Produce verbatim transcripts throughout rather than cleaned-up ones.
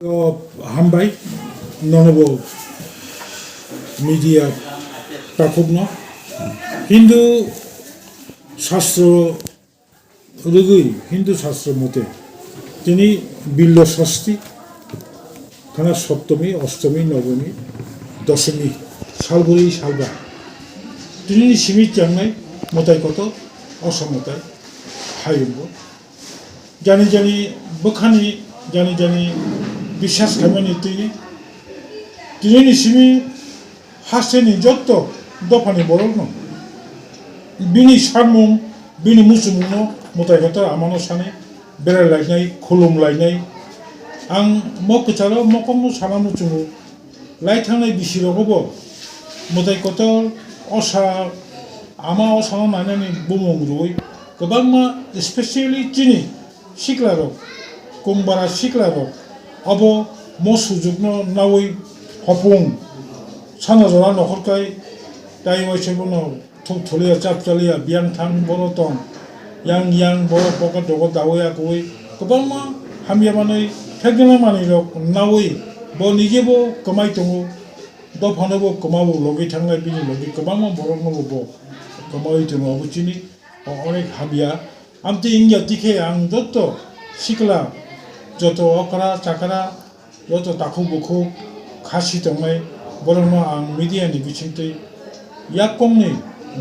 To hambai, nonobo media takhukno. Hindu shastro rwgwi, Hindu shastro mote, tini Billo Shasti, thana Saptami, Ostami, Nobami, Dosomi, salbwrwi salba. Tini simi changnai mwtai kotor, osa mwtai, hayungbo. Jani jani bwkhani, jani jani biswas khaimani twi, tinini simi hasteni jotto dophani borokno bini samung, bini muchungmungno mwtai kotor amano sani berai lainai, khulum lainai. Ang mo kwcharo mokongno sana muchungo. Lai thangnai bisirogo bo mwtai kotor osa, ama osano nainani bumung rwui kwbangma, especially chini siklarok, kungbara siklarok abo mo sujukno naui hopung sana jora nokhorkai tai waisa bono thuk thuliya, chap chaliya, biyang thang boro tong, yang yang boro pocket rogo daui akui kwbangma hamya manwi phekjana manwi rok naui bo nijebo kwmai tongo, dophano bo kwmao logi thangnai bini logi kwbangma borokno bo kwmaui tongo, abo chini o-, onek hamya. Amtwi wngya tikhe ang joto sikla, joto okra chakra, joto takhuk bukhuk khasi tongnai, borokno ang media ni bisingtwi yak kongni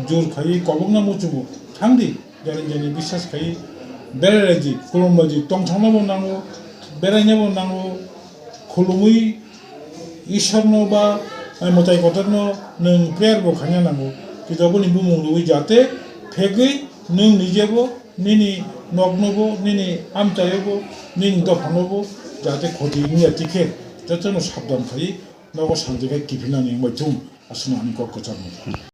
jur khaiwi kobokna muchungo thangdi, jani jani biswas khaiwi berai laidi, khulum laidi, tongthoknabo nango, berainabo nango, khulumwi Ishwarno ba, eh, mwtai kotorno nwng prayer bo khaina nango, kintu aboni bumung rwui jate phegwi nwng nijebo, nini noknobo, nini amchaiobo, nini dophanobo jate khoti wngya tikhe jotono sabdan khaiwi nogo santikhai kiphinani wngbai thung, aswkno ani kok kwchangma.